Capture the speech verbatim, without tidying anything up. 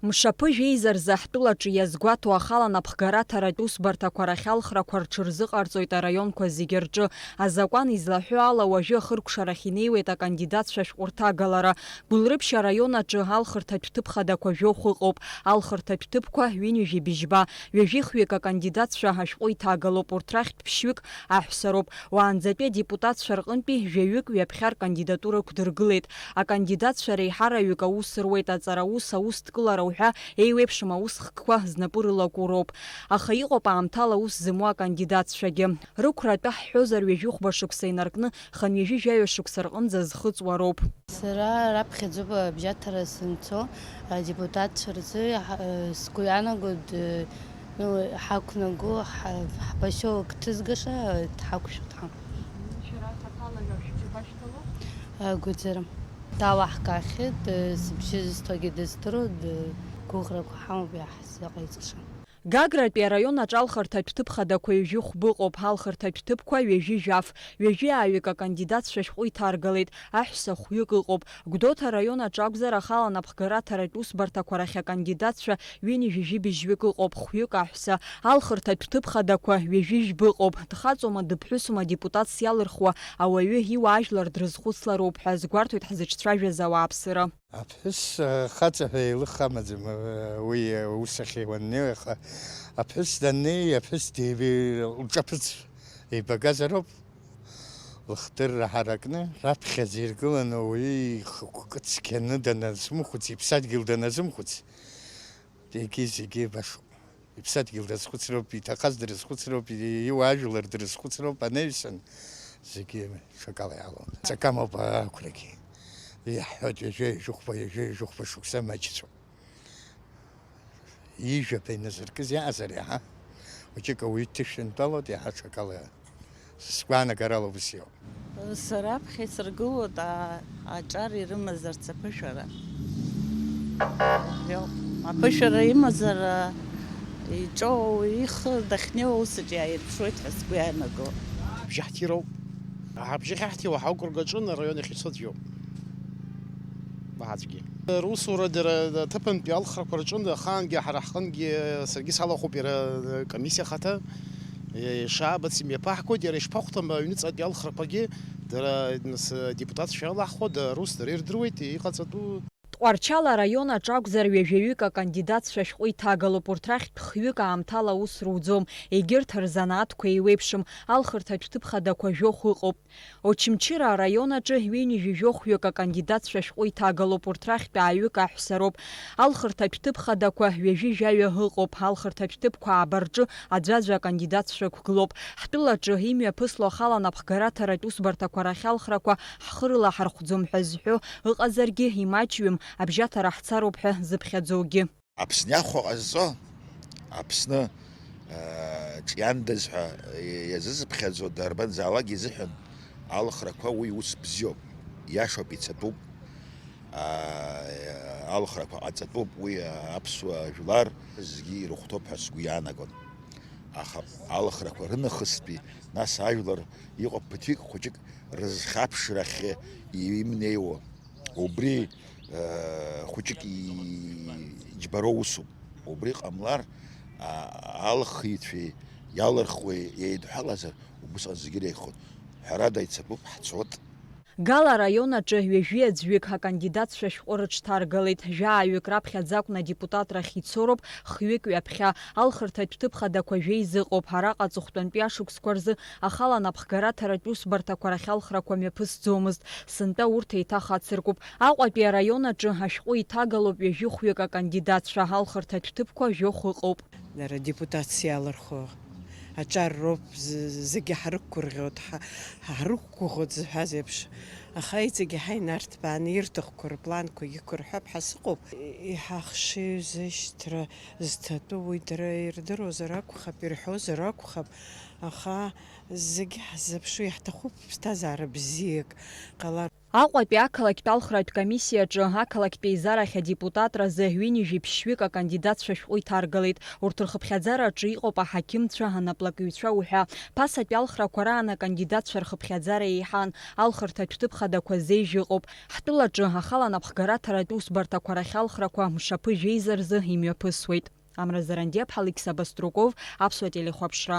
Мшаԥыжә еизарзы ҳтәылаҿы иазгәаҭоу ахала анапхгараҭаратә усбарҭақәа рахь алхрақәа рҽырзыҟарҵоит араионқәа зегьы рҿы. Азакәан излаҳәо ала, уажәы ахыркәшарахь инеиуеит акандидатцәа шәҟәы рҭагалара. Гәылрыԥшь араион аҿы алхырҭатә ҭыԥ хадақәа жәохә ыҟоуп. Алхырҭатә ҭыԥқәа ҩынҩажәи быжьба. Ҩажәи хҩык акандидатцәа ашәҟәы иҭагалоуп, урҭ рахьтә ԥшьҩык аҳәса роуп. Уаанӡатәи адепутатцәа рҟынтәи жәаҩык ҩаԥхьа ркандидатура ықәдыргылеит. Акандидатцәа реиҳараҩык аус руеит аҵараус, аусҭкылара уҳәа еиуеиԥшым аусхкқәа знапы рылаку роуп. Аха иҟоуп аамҭала аус зымоу акандидатцәагьы. Рықәра атәы ҳҳәозар, ҩажәи хәба шықәса инаркны, хынҩажәи жәаҩа шықәса рҟынӡа зхыҵуа роуп. Сара раԥхьаӡоуп абжьаҭара санцо, адепутатцәа рзы ҳа-, сгәы иаанагоит, ну, ҳақәнаго, ҳа-, ҳпосиолок ҭызгаша дҳақәшәоит ҳа. Шәара хаҭала шәџьабашьҭало? Агәаӡара. Далаҳкаахьеит, сыбжьы зысҭогьы дыздыруа, гәыӷрақәа ҳамоуп иаҳзыҟаиҵаша. Гагратәи араион аҿы алхырҭатә ҭыԥ хадақәа ҩажәи хәба ыҟоуп, алхырҭатә ҭыԥқәа ҩажәи жәаф, ҩажәи ааҩык акандидатцәа шәҟәы иҭаргалеит, аҳәса хәҩык ыҟоуп. Гәдоуҭа араион аҿы акәзар, ахала анапхгараҭаратә усбарҭақәа рахь акандидатцәа ҩынҩажәи быжьҩык ыҟоуп, хәҩык аҳәса, алхырҭатә ҭыԥ хадақәа ҩажәи жәба ыҟоуп. Дхаҵоума, дыԥҳәысума адепутатс иалырхуа ауаҩы иуаажәлар дрызхәыцлароуп ҳәа азгәарҭоит ҳзыҿцәажәаз ауааԥсыра. Аԥҳәыс, э, хаҵа ҳәа еилых амаӡам, э, уи, э, аус ахь уаннеи, аха аԥҳәыс даннеи, аԥҳәыс деибе-, лҿаԥыц еибагазароуп, лыхдырра ҳаракны, раԥхьаӡа иргыланы ауаҩы ихықәкы цқьаны даназымхәыц, иԥсадгьыл даназымхәыц, егьи зегьы башоуп. Иԥсадгьыл дазхәыцроуп, иҭахаз дрызхәыцроуп, иуаажәлар дрызхәыцроуп, анаҩсан зегьы ҽакала иаалон. Ҵакы амоуп ақәрагьы. Иаҳҳәоит, ҩажәа, ҩажәихәба, ҩажәа, ҩажәихәба шықәса маҷцәоуп. Ижәаба иназыркыз иаҟазар иаҳа хәыҷык ауаҩы дҭышәынтәалоит, иаҳа ҽакала. Сгәаанагарала ус иоуп. Сара аԥхьа исыргылоит, а-, аҿар ирымазарц аԥышәара. Иоуп. Аԥышәара имазар, а, иҿоу ихы дахьнеиуа усаҿ иааирԥшуеит ҳәа сгәы иаанаго. Абжьы ҳҭироуп. Абжьы ахьаҳҭиуа ҳаукргаҿын араион иахьцо аӡәы иоуп. Баҳаӡәгьы. Русура дара аҭыԥантәи алхрақәа рҿын, ахаангьы ҳара ҳҟынгьы саргьы салахәуп иара комиссиа ахаҭа. Ишаабац имҩаԥаҳгоит, иара ишԥахәҭам аҩныҵҟатәи алхрақәагьы, дара, нас, адепутатцәа иалаҳхуа, да, рус дара ирдыруеит, иҟаҵатәу. Тҟәарчал араион аҿы акәзар, ҩажәаҩык акандидатцәа шәҟәы иҭагалоуп, урҭ рахьтә хҩык аамҭала аус руӡом, егьырҭ рзанааҭқәа еиуеиԥшым, алхырҭатә ҭыԥ хадақәа жәохә ыҟоуп. Очамчыра араион аҿы ҩынҩажәи жәохәҩык акандидатцәа шәҟәы иҭагалоуп, урҭ рахьтә ааҩык аҳәса роуп. Алхырҭатә ҭыԥ хадақәа ҩажәи жәаҩа ыҟоуп, алхырҭатә ҭыԥқәа ааба рҿы аӡәаӡәа акандидатцәа ықәгылоуп. Ҳтәылаҿы имҩаԥысло ахала анапхгараҭаратә усбарҭақәа рахь алхрақәа ҳхы рылаҳархәӡом ҳәа зҳәо ыҟазаргьы, имаҷҩым, абжьаҭара ҳцароуп ҳәа зыԥхьаӡогьы. Аԥсны иахәо ҟазҵо, Аԥсны, э, ҿиандаз ҳәа иазызыԥхьаӡо дарбанзаалак изыҳәан алхрақәа уи ус бзиоуп, иашоуп, ицатәуп, а, алхрақәа ҟаҵатәуп, уи аԥсуа жәлар зегьы ирыхәҭоуп ҳәа сгәы иаанагон. Аха алхрақәа рынахыстәи, нас ажәлар иҟоуп ԥыҭҩык хәыҷык рызхьаԥшрахьы имнеиуа. Убри, э, хәыҷык и-, иџьбароу усуп. Убри ҟамлар, а-, алхыҩцәеи иалырхуеи еидҳәалазар, убысҟан зегьы иреиӷьхоит. Ҳәарада, ицатәуп, ҳцоит. Гала араион аҿы ҩажәи аӡәҩык акандидатцәа шәҟәы рыҽҭаргалеит. Жәааҩык раԥхьаӡа акәны адепутатрахь ицо роуп, хҩык ҩаԥхьа. Алхырҭатә ҭыԥ хадақәа жәеиза ыҟоуп. Араҟа аҵыхәтәантәи ашықәсқәа рзы ахала анапхгараҭаратә усбарҭақәа рахь алхрақәа мҩаԥысӡомызт. Сынтәа урҭ еиҭах ацыркуп. Аҟәатәи араион аҿы ашәҟәы иҭагалоуп ҩажәи хәҩык акандидатцәа, алхырҭатә ҭыԥқәа жәохә ыҟоуп. Дара адепутатс иалырхуа аҿар роуп, з-, зегьы ҳрықәгәырӷьоит, ҳа-, ҳрықәгәыӷуеит зҳәаз еиԥш. Аха иҵегьы ҳа инарҭбааны ирҭахқәоу рпланқәагьы ықәырҳәап ҳәа сыҟоуп. Иҳахшыҩзышьҭра зҭатәу уи дара ирдыруазар акәхап, ирҳәозар акәхап, аха зегьы ҳзыԥшу, иаҳҭахуп ԥсҭазаара бзиак ҟалар. Аҟәатәи ақалақьтә алхратә комиссиаҿы ақалақьтә еизарахь адепутатразы ҩынҩажәи ԥшьҩык акандидатцәа шәҟәы иҭаргалеит. Урҭ рхыԥхьаӡара аҿы иҟоуп аҳақьымцәа, анаплакҩцәа уҳәа. Ԥасатәи алхрақәа раан акандидатцәа рхыԥхьаӡара еиҳан, алхырҭатә ҭыԥ хадақәа зеижә ыҟоуп. Ҳтәылаҿы ахала анапхгараҭаратә усбарҭақәа рахь алхрақәа мшаԥыжәеиза рзы имҩаԥысуеит. Амра Зарандиаԥҳа, Алықьса Баструков, Аԥсуа телехәаԥшра.